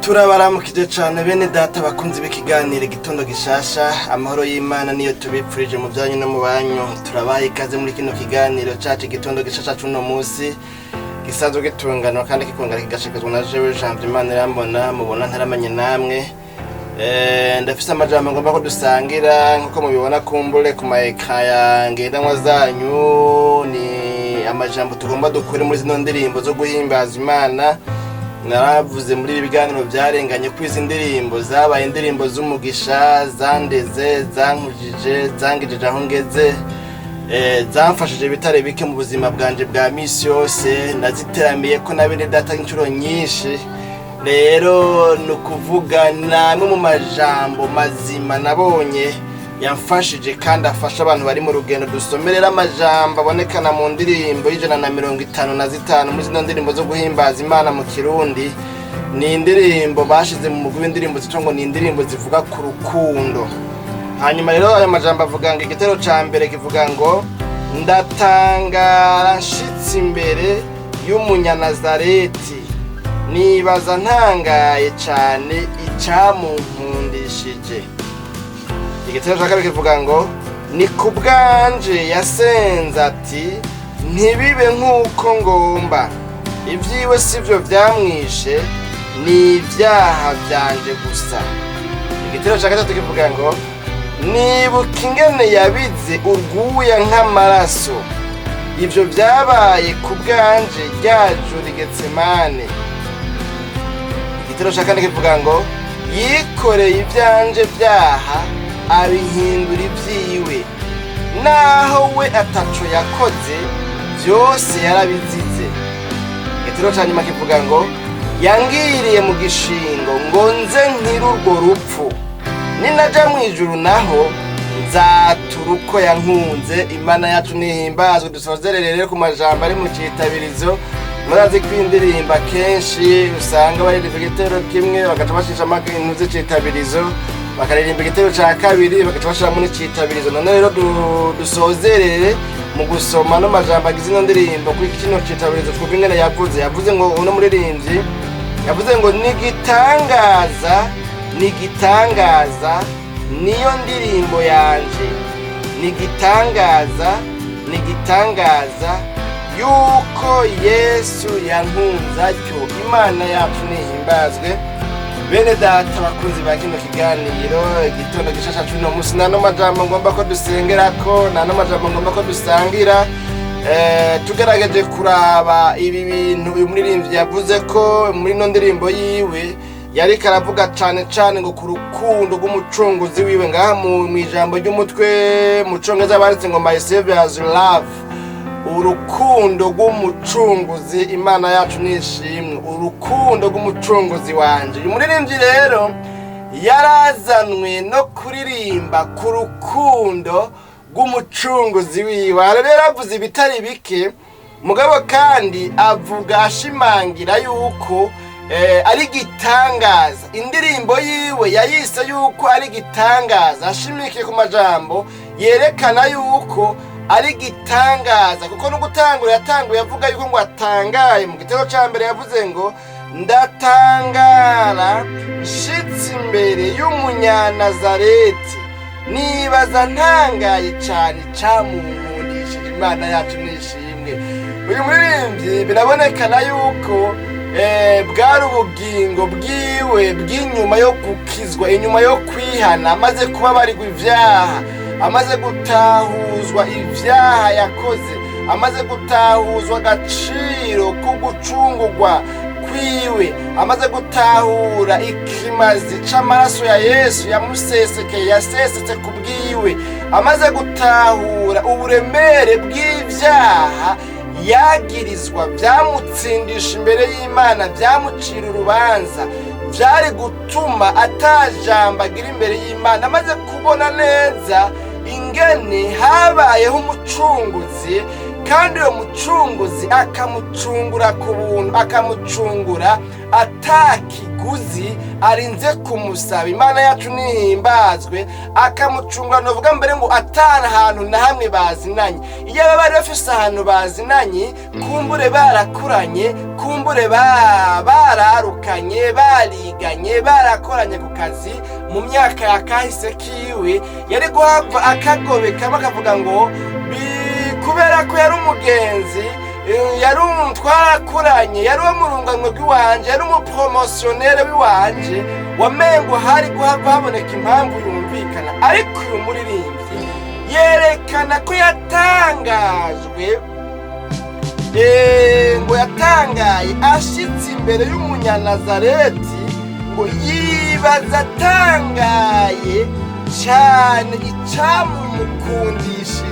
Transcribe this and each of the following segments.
Turabaramukije cane bene data bakunzi b'ikiganiro Igitondo Gishasha. Amahoro y'Imana niyo tubipfurije mu byanyu no mu banyu. Turabaha ikaze muri kino kiganiro cacu Igitondo Gishasha c'uno musi, gisanzwe gitunganwa kandi kikongera kigashikazwa na jewe Janvier Imana irambona mubona ntaramanye namwe. Ndafise amajambo ngomba ko dusangira nkuko mubibona kumbure ku ma écran ya ngendanwa zanyu. Ni amajambo tugomba dukure muri zino ndirimbo zo guhimbaza Imana. Naravuze muri ibi biganiro byarenganye ko izi ndirimbo zabaye indirimbo z'umugisha, zandeze, zankujije, zangijije aho ngeze, zamfashije bitare bike mu buzima bwanje bwa misi yose. Naziteramiye ko na bene data inshuro nyinshi. Rero ni ukuvuga namwe mu majambo mazima nabonye yamfashije kandi afasha abantu bari mu rugendo. Dusomerera amajambo abonekana mu ndirimbo y'155 muri zino ndirimbo zo guhimbaza Imana mu Kirundi. Ni indirimbo bashize mu mugwi w'indirimbo zitwa ngo ni indirimbo zivuga ku rukundo. Hanyuma rero ayo majambo avuga ngo, igitero ca mbere kivuga ngo: "Ndatangara nshitse imbere y'Umunyanazareti, nibaza ntangaye cane icamunkundishije." Igitero ca kabiri kivuga ngo: "Ni ku bwanje yasenze ati: ntibibe nk'uko ngomba. Ibyiwe sivyo vyamwishe, ni ibyaha vyanje gusa." Igitero ca gatatu kivuga ngo: "Nibuka ingene yabize urwuya nk'amaraso. Ivyo vyabaye ku bwanje rya joro i Getsemane." Igitero ca kane kivuga ngo: "Yikoreye ivyanje vyaha, abihindura ivyiwe. Naho we ataco yakoze, vyose yarabizize." Igitero ca nyuma kivuga ngo: "Yangiriye mu gishingo ngo nze nkire urwo rupfu. Ninaja mu ijuru naho nzatura uko yankunze." Imana yacu nihimbazwe. Dusozerere rero ku majambo ari mu citabirizo. Murazi ko indirimbo kenshi usanga baririmba igitero kimwe, bagaca bashishamo ibintu z'icitabirizo, bakaririmba igitero ca kabiri, bagaca bashiramo n'icitabirizo. None rero dusozerere mu gusoma no majambo agize ino ndirimbo kuri kino citabirizo, twumva ingene yavuze. Yavuze ngo, uno muririmbyi yavuze ngo: "Nigitangaza, nigitangaza, niyo ndirimbo yanje. Nigitangaza, nigitangaza yuko Yesu yankunze atyo." Imana yacu nihimbazwe. Bene data bakunzi ba kino kiganiro Igitondo Gishasha c'uno musi, nano majambo ngomba ko dusengerako, nano majambo ngomba ko dusangira. Tugerageje kuraba ibi bintu uyu muririmbyi yavuze ko muri ino ndirimbo yiwe, yariko aravuga cane cane ngo ku rukundo rw'umucunguzi wiwe. Ngaha mu ijambo ry'umutwe mu Congereza banditse ngo "My Savior's Love", urukundo rw'umucunguzi. Imana yacu nishimwe. Urukundo rw'umucunguzi wanje. Uyu muririmbyi rero yarazanwe no kuririmba ku rukundo rw'umucunguzi wiwe. Aha rero avuze ibitari bike, mugabo kandi avuga ashimangira yuko ari igitangaza. Indirimbo yiwe yayise yuko ari igitangaza, ashimikiye ku majambo yerekana yuko ari igitangaza, kuko no gutangura yatanguye avuga yuko ngo atangaye. Mu gitero ca mbere yavuze ngo: "Ndatangara nshitse imbere y'Umunyanazareti, nibaza ntangaye cane icamunkundishije." Imana yacu nishimwe. Uyu muririmbyi birabonekana yuko bwari ubugingo bwiwe bw'inyuma yo gukizwa, inyuma yo kwihana, amaze kubabarirwa ivyaha, amaze gutahuzwa ivyaha yakoze, amaze gutahuzwa agaciro ko gucungurwa kwiwe, amaze gutahura ikimazi c'amaraso ya Yesu yamusesekeye, yasesetse ku bwiwe, amaze gutahura uburemere bw'ivyaha yagirizwa byamutsindisha imbere y'Imana, byamucira urubanza, byari gutuma atajambo agira imbere y'Imana, amaze kubona neza ingene habayeho umucunguzi, kandi uwo mucunguzi akamucungura ku buntu, akamucungura atakiguzi. kiguzi arinze kumusaba. Imana yacu nihimbazwe. Akamucungura, novuga mbere ngo atari ahantu na hamwe bazinanye. Iyo baba bari bafise ahantu bazinanye, kumbure barakuranye, kumbure bararukanye, bariganye, barakoranye ku kazi mu myaka ya kahise kiwe, yari guhava akagobekamo akavuga ngo kubera ko yari umugenzi, yari twarakuranye, yari uwo mu rungano rw'iwanje, yari umupromotionnaire w'iwanje, wamengo hari guhava haboneka impamvu yumvikana. Ariko uyu muririmbyi yerekana ko yatangajwe, ngo yatangaye ashitse imbere y'Umunyanazareti, ngo yibaza atangaye cyane icyamumukundishije.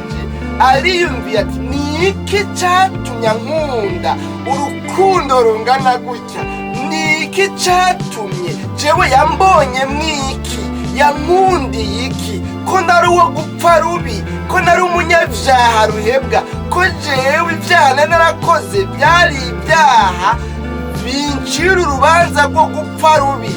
Ariyumviye ati: "Ni iki cyatumye ankunda urukundo rungana gutya? Ni iki cyatumye jewe yambonye mwiki? Yankundiye iki, ko nari uwo gupfa rubi, ko nari umunyabyaha ruhebwa, ko jewe ibyaha nari narakoze byari ibyaha bincira urubanza rwo gupfa rubi?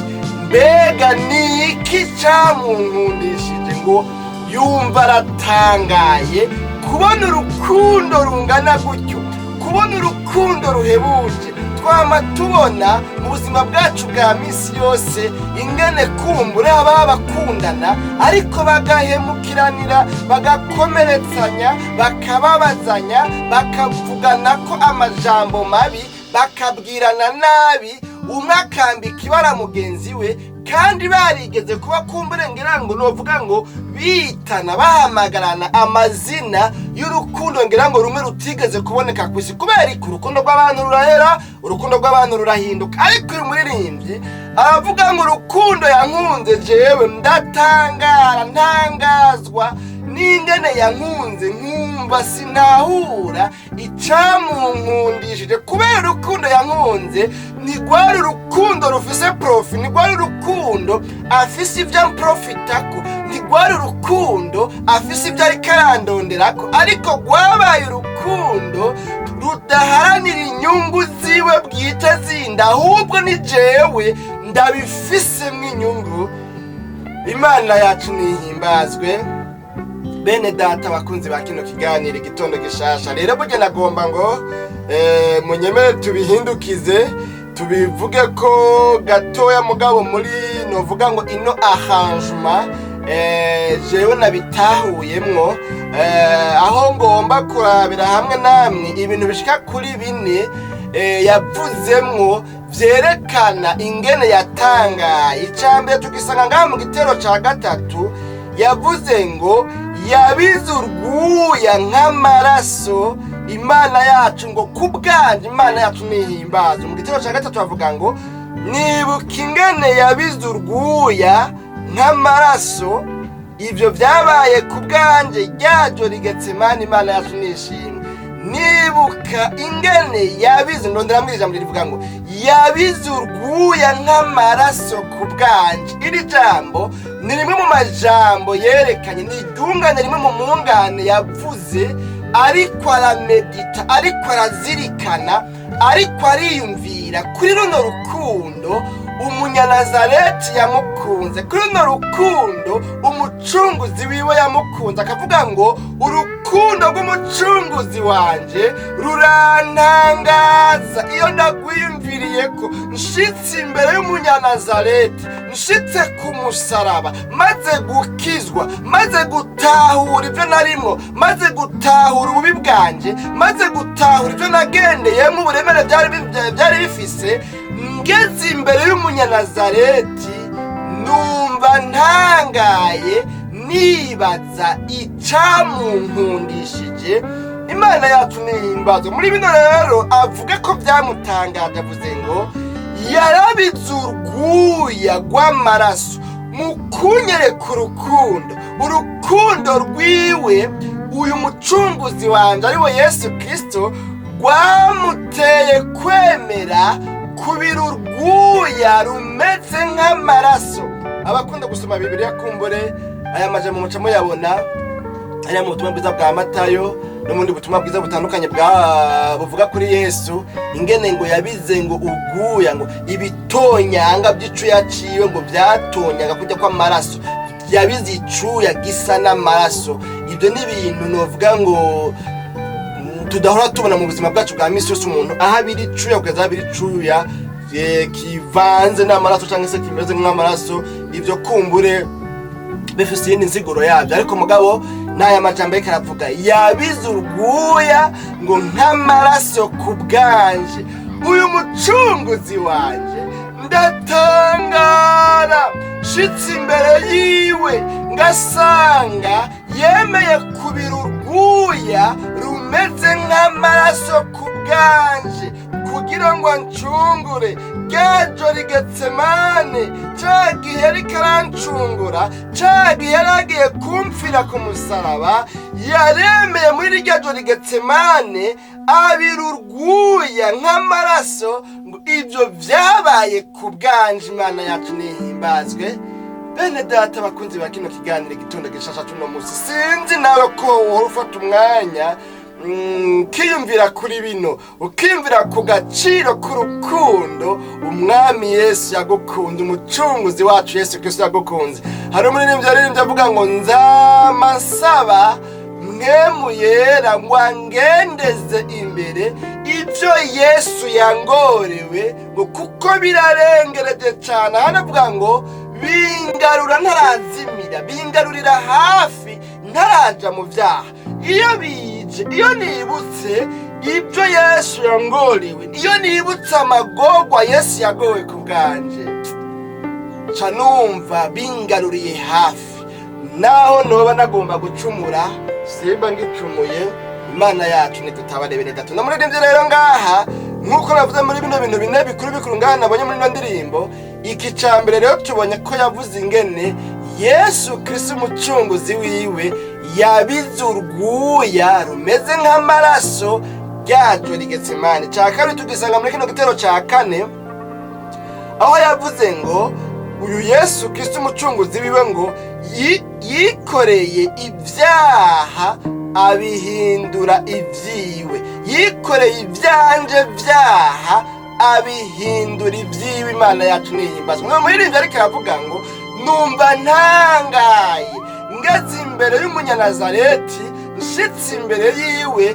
Mbega ni iki cyamunkundishije?" Ngo yumva aratangaye kubona urukundo rungana gutyo, kubona urukundo ruhebuje. Twama tubona mu buzima bwacu bwa misi yose ingene kumbura baba bakundana, ariko bagahemukiranira, bagakomeretsanya, bakababazanya, bakavugana ko amajambo mabi, bakabwirana nabi, umwe akambika ibara mugenzi we, kandi barigeze kuba kumbure ngira ngo novuga ngo bitana, bahamagarana amazina y'urukundo ngira ngo rumwe rutigeze kuboneka ku isi. Kubera iki? Urukundo rw'abantu rurahera, urukundo rw'abantu rurahinduka. Ariko uyu muririmbyi aravuga ngo urukundo yankunze jewe ndatangara, ntangazwa n'ingene yankunze, nkumva sinahura icyamunkundishije. Kubera urukundo yankunze ntigwari urukundo rufise profit, ntigwari urukundo afise ibyo amprofitako, ntigwari urukundo afise ibyo ariko arandonderako, ariko rwabaye urukundo rudaharanira inyungu ziwe bwite zindi, ahubwo ni jewe ndabifisemo inyungu. Imana yacu nihimbazwe. Bene data, bakunzi ba kino kiganiro Igitondo Gishasha, rero burya nagomba ngo munyemere tubihindukize, tubivuge ko gatoya, mugabo muri novuga ngo ino arrangement jewe nabitahuyemwo, aho ngomba kurabira hamwe namwe ibintu bishika kuri bine yavuzemwo vyerekana ingene yatangaye. Icambere tugisanga ngaha mu gitero ca gatatu. Yavuze ngo yabize urwuya nk'amaraso, Imana yacu, ngo ku bwanje. Imana yacu nihimbaza. Mu gitero ca gatatu bavuga ngo: "Nibuka ingene yabize urwuya nk'amaraso, ibyo byabaye ku bwanje ryaryo rigetsemani." Imana yacu nishimwe. Nibuka ingene yabize, ndondera muri ijambo rivuga ngo yabize urwuya nk'amaraso ku bwanje. Iri jambo ni rimwe mu majambo yerekanye, ni iryungane rimwe mu mungane yavuze, ariko aramedita, ariko arazirikana, ariko ariyumvira kuri runo rukundo Umunyanazareti yamukunze, kuri runo rukundo Umucunguzi wiwe yamukunze. Akavuga ngo urukundo rw'Umucunguzi wanje rurantangaza iyo ndagwiyumviriye ko nshitse imbere y'Umunyanazareti, nshitse ku musaraba, maze gukizwa, maze gutahura ibyo narimwo, maze gutahura ububi bwanje, maze gutahura ibyo nagendeyemo, uburemere byari bifise, ngeze imbere y'Umunyanazareti numva ntangaye, nibaza icyamunkundishije. Imana yacu nihimbazwa. Muri bino rero avuga ko byamutangaje, avuze ngo yarabize urwuya rw'amaraso mu kunyereka urukundo, urukundo rwiwe uyu Mucunguzi wanjye ari we Yesu Kirisito, rwamuteye kwemera kubira urwuya rumeze nk'amaraso. Abakunda gusoma Bibiliya, kumbure aya majambo muca muyabona. Hariya mu butumwa bwiza bwa Matayo no mu bundi butumwa bwiza butandukanye bwa buvuga kuri Yesu, ingene ngo yabize ngo uguya, ngo ibitonyanga by'icuya ciwe ngo byatonyanga kujya kw'amaraso, yabize icuya gisa n'amaraso. Ibyo ni ibintu novuga ngo tudahora tubona mu buzima bwacu bwa misi yose, umuntu aho abira icuya kugeza aho abira icuya kivanze n'amaraso cyangwa se kimeze nk'amaraso. Ibyo kumbure bifise iyindi nsiguro yabyo, ariko mugabo n'aya majambo ariko aravuga, yabize urwuya ngo nk'amaraso ku bwanje uyu mucunguzi wanje. Ndatangara nshitse imbere yiwe, ngasanga yemeye kubira urwuya rumeze nk'amaraso ku bwanje kugira ngo ancungure. Ryajo rigetsemane, ca gihe ariko arancungura, ca gihe yari agiye kumfira ku musaraba, yaremeye muri rirya joro rigetsemane abira urwuya nk'amaraso, ngo ibyo byabaye ku bwanje. Imana yacu nihimbazwe. Bene data bakunzi ba kino kiganiro Igitondo Gishasha tuno munsi, sinzi nawe ko wohora ufata umwanya ukiyumvira kuri bino, ukiyumvira ku gaciro k'urukundo umwami Yesu yagukunze, umucunguzi wacu Yesu Kristo yagukunze. Hari umuririmbyi yaririmbye avuga ngo: "Nzama nsaba Mpwemu Yera ngo angendeze imbere ibyo Yesu yangorewe, ngo kuko birarengereje cyane." Hano avuga ngo bingarura ntarazimira, bingarurira hafi ntaraja mu byaha. Iyo bije, iyo nibutse ibyo Yesu yangorewe, iyo nibutse amagorwa Yesu yagowe ku bwanje, ca numva bingaruriye hafi. Naho noba nagomba gucumura, simba ngicumuye. Imana yacu ntidutabare. Bene data, ndamuririmbye rero ngaha, nk'uko navuze, muri bino bintu bine bikuru bikuru ngaha nabonye muri ino ndirimbo. Iki ca mbere rero, tubonye ko yavuze ingene Yesu Kristo umucunguzi wiwe yabize urwuya rumeze nk'amaraso ryajo rigetsemane. Ca kabiri tugisanga muri kino gitero ca kane, aho yavuze ngo uyu Yesu Kristo umucunguzi wiwe ngo yikoreye ibyaha abihindura ibyiwe, yikoreye ibyanje byaha abihindura ibyiwe. Imana yacu nihimbazwa. Mwe muririmbyi ariko aravuga ngo: "Numva ntangaye ngeze imbere y'umunyanazareti, nshitse imbere yiwe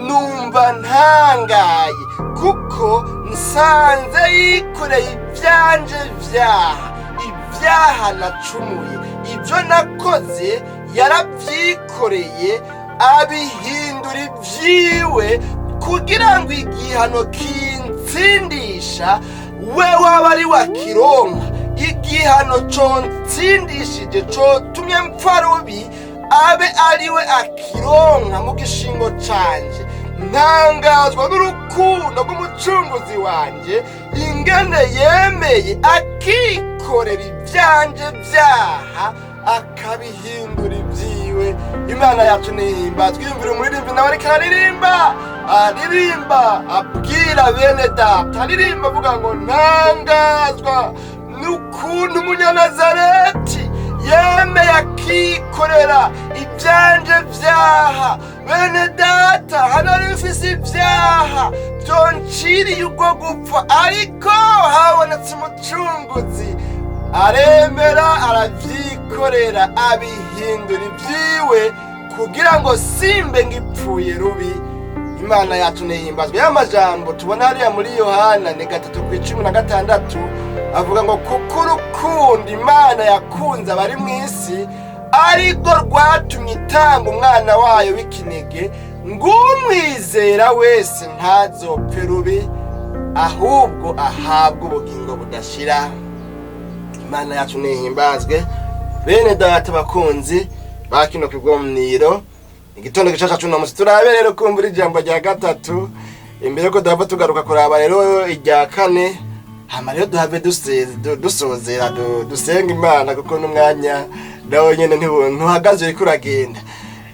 numva ntangaye, kuko nsanze yikoreye ibyanje vyaha, ibyaha nacumuye, ibyo nakoze yarabyikoreye abihindura ibyiwe, kugira ngo igihano kintsindisha we waba ari wakironka. Igihano contsindishije, cotumye mpfa rubi, abe ariwe akironka mu gishingo canje. Ntangazwa n'urukundo rw'umucunguzi wanje, ingene yemeye akikorera ibyanje byaha akabihindura ibyiwe." Imana yacu nihimbazwe. Twiyumvira umuririmbyi nawe ariko araririmba, aririmba abwira bene data, aririmba avuga ngo: "Ntangazwa n'ukuntu umunyanazareti yemeye akikorera ibyanje byaha. Bene data, hano ari mfise ibyaha byonciriye ubwo gupfa, ariko habonetse umucunguzi, aremera arabyikorera abihindura ibyiwe, kugira ngo simbe ngipfuye rubi." Imana yacu nihimbazwe. Ya majambo tubona hariya muri Yohana ni 3:16, avuga ngo: "Kuko urukundo Imana yakunze abari mu isi ariko rwatumye itanga umwana wayo w'ikinege, ng'umwizera wese ntazopfe rubi, ahubwo ahabwe ubugingo budashira." Imana yacu nihimbazwe. Bene data bakunzi ba kino kiganiro Igitondo Gishasha cuno musi, turabe rero kumbura ijambo rya gatatu imbere ko duhava tugaruka kuraba rero irya kane, hama rero duhave dusozera, dusenga Imana, kuko n'umwanya nawe nyene ntuhagaze, uriko uragenda.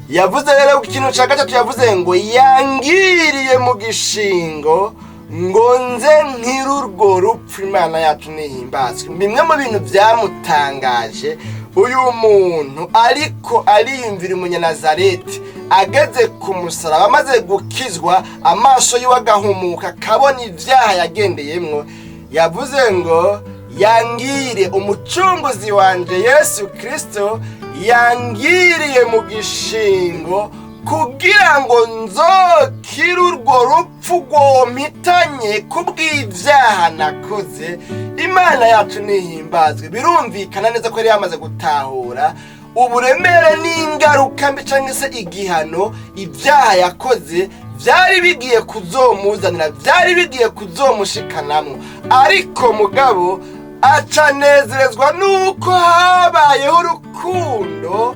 Yavuze rero ikintu ca gatatu, yavuze ngo yangiriye mu gishingo. Ngo nze nkire urwo rupfu. Imana yacu nihimbazwe. Bimwe mu bintu byamutangaje uyu muntu, ariko ariyumvira umunyanazareti ageze ku musaraba, amaze gukizwa, amaso yiwe agahumuka, akabona ibyaha yagendeyemwo, yavuze ngo: "Yangire umucunguzi wanje Yesu Kirisito yangiriye mu gishingo kugira ngo nzokire urwo rupfu rwompitanye kubw'ibyaha nakoze." Imana yacu nihimbazwe. Birumvikana neza ko yari yamaze gutahura uburemere n'ingaruka mbi cyangwa se igihano ibyaha yakoze byari bigiye kuzomuzanira, byari bigiye kuzomushikanamwo. Ariko mugabo acanezerezwa nuko habayeho urukundo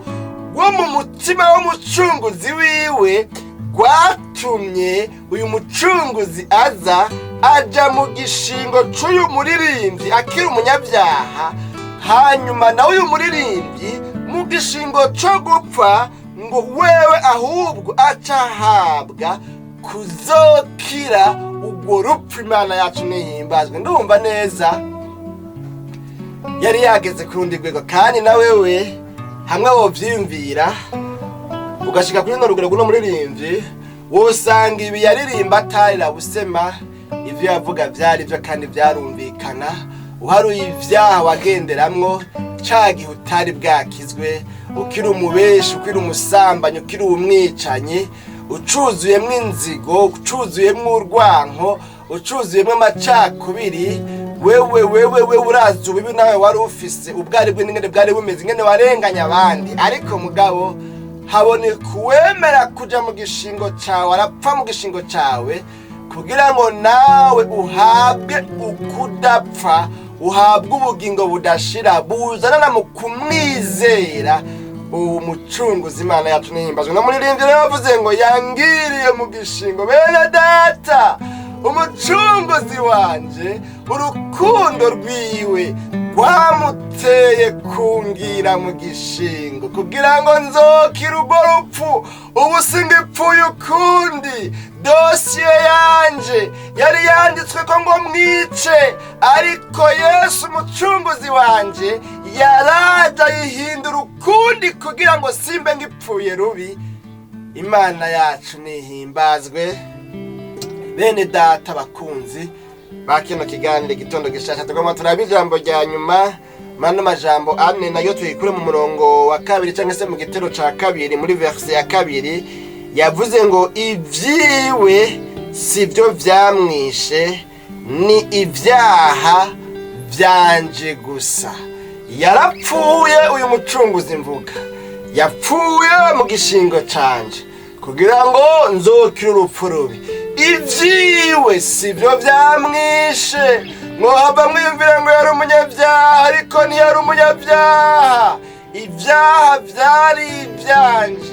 rwo mu mutima w'umucunguzi wiwe, rwatumye uyu mucunguzi aza aja mu gishingo c'uyu muririmbyi akiri umunyabyaha. Hanyuma nawe uyu muririmbyi, mu gishingo co gupfa, ngo wewe ahubwo aca ahabwa kuzokira urwo rupfu. Imana yacu nihimbazwe. Ndumva neza yari yageze ku rundi rwego. Kandi na wewe hamwe wovyiyumvira ugashika kuri runo rugero rw'uno muririmbyi, wosanga ibi yaririmba atarira busema. Ivyo yavuga vyari byo kandi vyarumvikana. Uharuye ivyaha wagenderamwo ca gihe utari bwakizwe, ukiri umubeshi, ukiri umusambanyi, ukiri umwicanyi, ucuzuyemwo inzigo, ucuzuyemwo urwanko, ucuzuyemwo amacakubiri, wewe wewe wewe urazi ububi nawe wari ufise ubwari bwe n'ingene bwari bumeze, ingene warenganya abandi. Ariko mugabo haboneka uwemera kuja mu gishingo cawe, arapfa mu gishingo cawe kugira ngo nawe uhabwe ukudapfa, uhabwe ubugingo budashira buzanana mu kumwizera uwo mucunguzi. Imana yacu nihimbazwe. No muririmbyi rero yavuze ngo: "Yangiriye mu gishingo." Bene data, umucunguzi wanje, urukundo rwiwe rwamuteye kungira mu gishingo kugira ngo nzokire urwo rupfu. Ubu singipfuye ukundi. Dosiye yanje yari yanditswe ko ngo mwice, ariko Yesu umucunguzi wanje yaraje ayihindura ukundi kugira ngo simbe ngipfuye rubi. Imana yacu nihimbazwe. Bene data bakunzi ba kino kiganiro Igitondo Gishasha, tugomba turabe ijambo rya nyuma. Mano majambo ane nayo tuyikure mu murongo wa kabiri, cyangwa se mu gitero ca kabiri, muri verse ya kabiri. Yavuze ngo: "Ibyiwe si byo vyamwishe, ni ibyaha vyanje gusa." Yarapfuye uyu mucunguzi mvuga, yapfuye mu gishingo canje kugira ngo nzokire urupfu rubi. Ibyiwe si byo byamwishe. Mwohava mwiyumvira ngo yari umunyabyaha, ariko ntiyari umunyabyaha. Ibyaha byari ibyanje.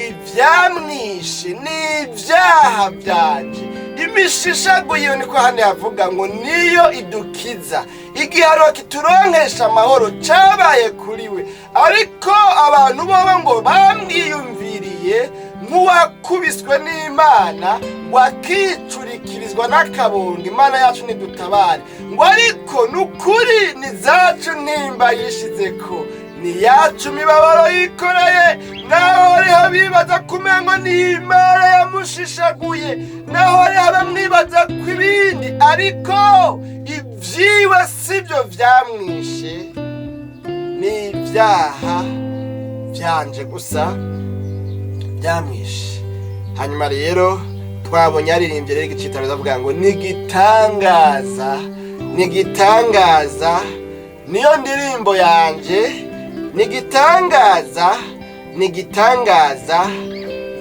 Ibyamwishe ni ibyaha byanje. Imishishaguye, niko hano yavuga ngo niyo idukiza. Igihano kituronkesha amahoro cyabaye kuri we, ariko abantu bobo ngo bamwiyumviriye nk'uwakubiswe n'Imana, ngo akicurikirizwa n'akabondo. Imana yacu nidutabare. Ngo ariko ni ukuri, ni zacu ntimba yishizeko, ni yacu mibabaro yikoreye. Naho hariho bibaza kumengo ni Imana yamushishaguye, naho hariho abamwibaza ku ibindi, ariko ibyiwe sibyo vyamwishe, ni ibyaha byanje gusa byamwishe. Hanyuma rero twabonye aririmbye rero igicitaro, avuga ngo: "Ni igitangaza, ni igitangaza." Niyo ndirimbo yanje. Ni igitangaza, ni igitangaza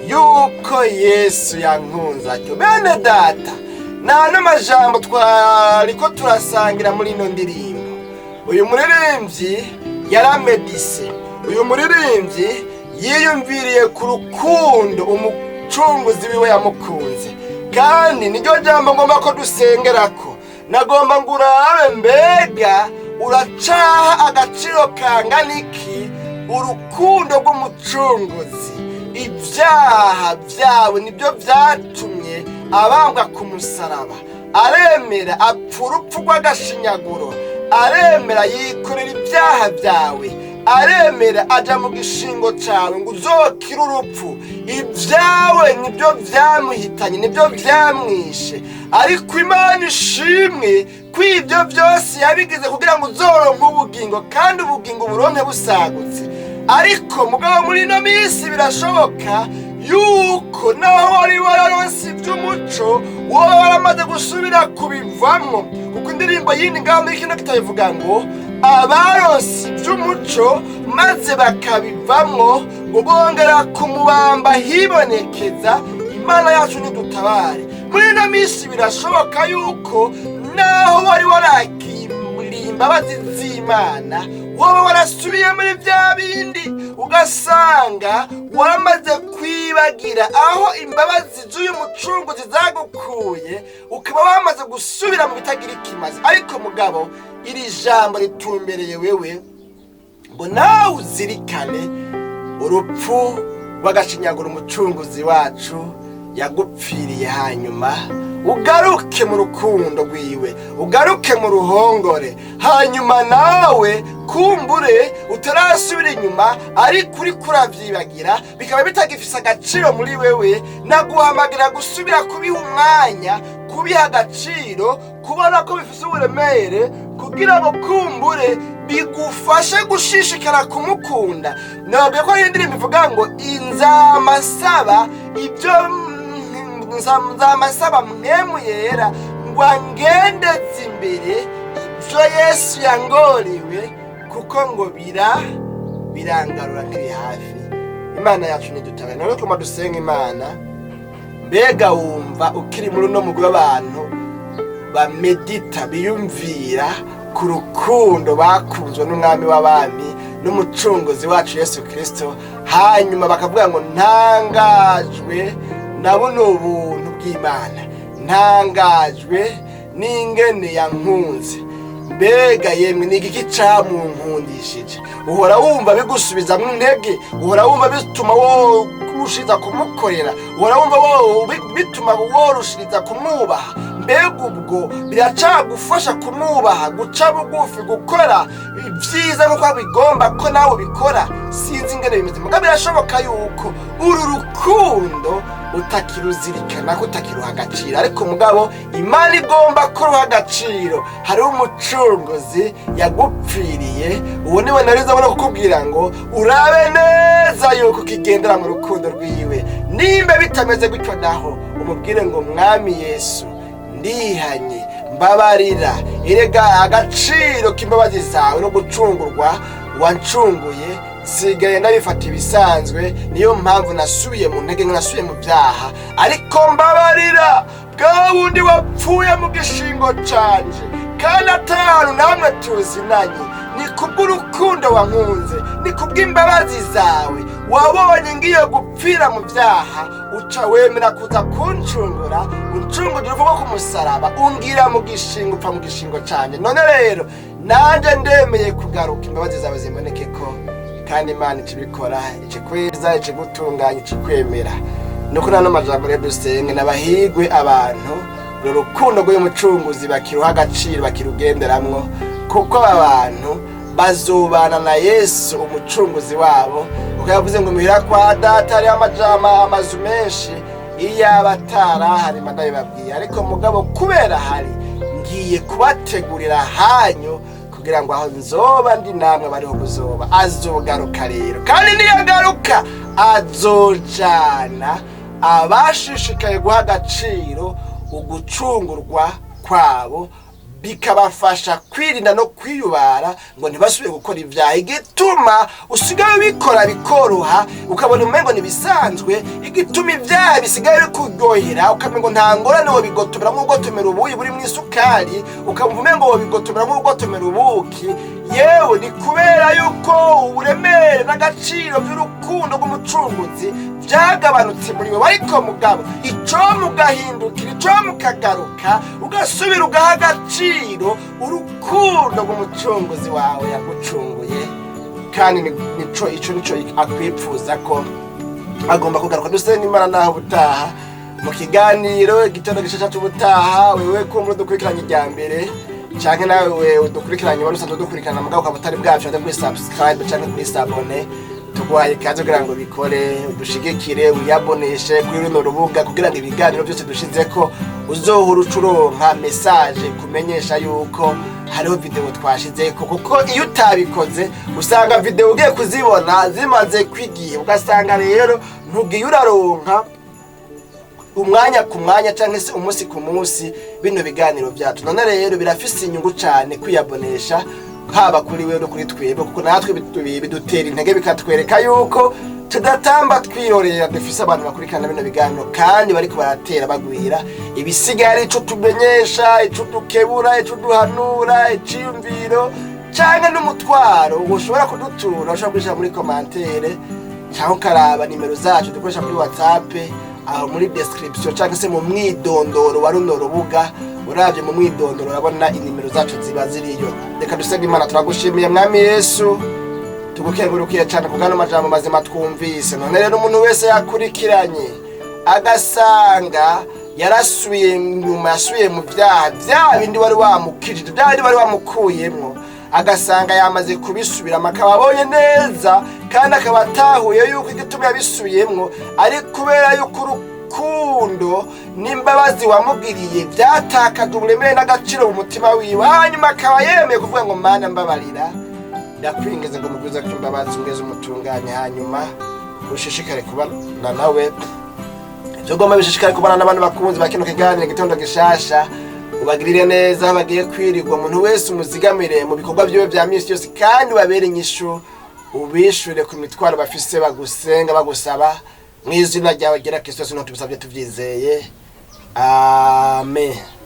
yuko Yesu yankunze atyo. Bene data, nta n'amajambo twariko turasangira muri ino ndirimbo. Uyu muririmbyi yaramedise, uyu muririmbyi yiyumviriye ku rukundo umucunguzi wiwe yamukunze. Kandi niryo jambo ngomba ko dusengerako. Nagomba ngo urabe mbega uracaha agaciro kangana iki urukundo rw'umucunguzi. Ibyaha byawe nibyo byatumye abambwa ku musaraba. Aremera apfa urupfu rw'agashinyaguro, aremera yikorera ibyaha byawe, aremera aja mu gishingo cawe ngo uzokire urupfu. Ibyawe nibyo byamuhitanye, nibyo byamwishe. Ariko Imana ishimwe ko ibyo byose yabigize kugira ngo uzoronke ubugingo, kandi ubugingo buronke busagutse. Ariko mugabo, muri ino minsi birashoboka yuko naho wari wararonse iby'umuco, wowe waramaze gusubira kubivamwo, kuko indirimbo yindi ngaho muri kino gitabo ivuga ngo abaronse iby'umuco maze bakabivamwo ngo bongera kumubamba hibonekeza. Imana yacu ntidutabare. Muri ino minsi birashoboka yuko naho wari warakiriye imbabazi z'Imana, wowe warasubiye muri bya bindi, ugasanga waramaze kwibagira aho imbabazi z'uyu mucunguzi zagukuye, ukaba wamaze gusubira mu bitagira ikimazi. Ariko mugabo, iri jambo ritumbereye wewe ngo nawe uzirikane urupfu rw'agashinyaguro umucunguzi wacu yagupfiriye, hanyuma ugaruke mu rukundo rwiwe, ugaruke mu ruhongore. Hanyuma nawe kumbure utarasubira inyuma, ariko uriko uravyibagira, bikaba bitagifise agaciro muri wewe, naguhamagira gusubira kubiha umwanya, kubiha agaciro, kubona ko bifise uburemere, kugira ngo kumbure bigufashe gushishikara kumukunda. Nababwiye ko hari indirimbo ivuga ngo inzamasaba ibyo, nzamasaba Mpwemu Yera ngo angendeze imbere ibyo Yesu yangoriwe, kuko ngo birangarura nkiri hafi. Imana yacu ntidutabare. None kuma dusenga Imana. Mbega wumva ukiri muri uno mugwi w'abantu bamedita, biyumvira ku rukundo bakunzwe n'Umwami w'abami n'Umucunguzi wacu Yesu Kirisito, hanyuma bakavuga ngo ntangajwe na buno ubuntu bw'Imana, ntangajwe n'ingene yankunze? Mbega yemwe, ni igiki camunkundishije? Uhora wumva bigusubizamwo intege? Uhora wumva bituma worushiriza kumukorera? Uhora wumva bituma worushiriza kumwubaha? Mbega ubwo biracagufasha kumwubaha, guca bugufi, gukora ibyiza nk'uko bigomba ko nawe ubikora? Sinzi ingene bimeze, mugabo birashoboka yuko uru rukundo utakiruzirikana, ko utakiruha agaciro. Ariko mugabo, Imana igomba kuruha agaciro. Hariho umucunguzi yagupfiriye. Uwo niwe narizo abona kukubwira ngo urabe neza yuko ukigendera mu rukundo rwiwe. Nimba bitameze gutyo, naho umubwire ngo Mwami Yesu, ndihanye, mbabarira. Erega agaciro k'imbabazi zawe no gucungurwa wancunguye nsigaye ndabifata ibisanzwe, niyo mpamvu nasubiye mu ntege, nasubiye mu byaha. Ariko mbabarira, bwa bundi wapfuye mu gishingo canje kandi atanu namwe tuzinanye, ni kubw'urukundo wankunze, ni kubw'imbabazi zawe. Wabonye ngiye gupfira mu byaha, uca wemera kuza kuncungura, uncungurira uvuga ku musaraba, ungira mu gishingo, upfa mu gishingo canje. None rero nanje ndemeye kugaruka, imbabazi zawe zimboneke ko. Kandi Imana ikibikora, ikikweza, ikigutunganya, ikikwemera. Nuko nano majambo rero dusenge. N'abahigwe abantu uru rukundo rw'uyu mucunguzi bakiruha agaciro, bakirugenderamwo, kuko aba bantu bazobana na Yesu umucunguzi wabo, kuko yavuze ngo muhira kwa Data hariho amazu menshi. Iyaba atarahari ndabibabwiye, ariko mugabo kubera hari ngiye kubategurira hanyu, kugira ngo aho nzoba ndi namwe bariho kuzoba. Azogaruka rero, kandi niyagaruka azojana abashishikaye guha agaciro ugucungurwa kwabo, bikabafasha kwirinda no kwiyubara ngo ntibasubire gukora ibyaha. Igituma usigaye ubikora bikoroha, ukabona umengo ntibisanzwe, igituma ibyaha bisigaye bikuryohera, ukamengo nta ngorane, wobigotomera nk'ugotomera ubuyi buri mu isukari, ukamva umengo wobigotomera nk'ugotomera ubuki, yewe ni kubera yuko uburemere n'agaciro by'urukundo rw'umucunguzi byagabanutse muri wewe. Ariko mugabo, ico mugahindukira, ico mukagaruka, ugasubira ugaha agaciro urukundo rw'umucunguzi wawe yagucunguye, kandi nico ico nico akwipfuza ko agomba kugaruka. Dusenga Imana. Naho ubutaha. Mu kiganiro Igitondo Gishasha c'ubutaha, wewe kumbura udukurikiranye irya mbere, canke nawe udukurikiranye wari usanzwe udukurikirana mugabo ukaba utari bwacu kuri subscribe canke kuri s'abonner, tuguhaye ikaze kugira ngo bikore, udushigikire, wiyaboneshe kuri runo rubuga, kugira ngo ibiganiro byose dushizeko uzohora uca uronka message kumenyesha yuko hariho video twashizeko. Kuko iyo utabikoze, usanga video ugiye kuzibona zimaze kwigihe, ugasanga rero ntugiye uraronka umwanya ku mwanya cyangwa se umunsi ku munsi bino biganiro byacu. None rero birafise inyungu cyane kwiyabonesha, haba kuri we no kuri twebwe, kuko natwe bidutera intege, bikatwereka yuko tudatamba twirorera, dufise abantu bakurikirana bino biganiro kandi bariko baratera bagwira. Ibisigaye ari ico tumenyesha, ico dukebura, ico duhanura, iciyumviro canke n'umutwaro ushobora kudutura, ushobora kubishira muri commentaire cyangwa ukaraba nimero zacu dukoresha kuri WhatsApp aho muri description cyangwa se mu mwidondoro wa runo rubuga. Uravye mu mwidondoro urabona inimero zacu ziba ziriyo. Reka dusenge Imana. Turagushimiye, Mwami Yesu, tugukengurukiye cyane ku bw'ano majambo mazima twumvise. None rero umuntu wese yakurikiranye agasanga yarasubiye inyuma, yasubiye mu vyaha vya bindi wari wamukijije, bya bindi wari wamukuyemwo, agasanga yamaze kubisubiramo, akaba abonye neza kandi akaba atahuye yuko igituma yabisubiyemwo ari kubera yuko urukundo n'imbabazi wamugiriye byatakaje uburemere n'agaciro mu mutima wiwe, hanyuma akaba yemeye kuvuga ngo: "Mana, mbabarira, ndakwingize ngo mugwize ko imbabazi, ungeze umutunganye," hanyuma ushishikare kubana nawe, ibyo ugomba bishishikare kubana n'abantu bakunzi ba kino kiganiro Igitondo Gishasha, ubagirire neza aho bagiye kwirirwa. Umuntu wese umuzigamire mu bikorwa byiwe bya minsi yose, kandi ubabere inyishu, ubishure ku mitwaro bafise bagusenga bagusaba. Mu izina ryawe ryera Kristo Yesu tubisabye tuvyizeye, amen.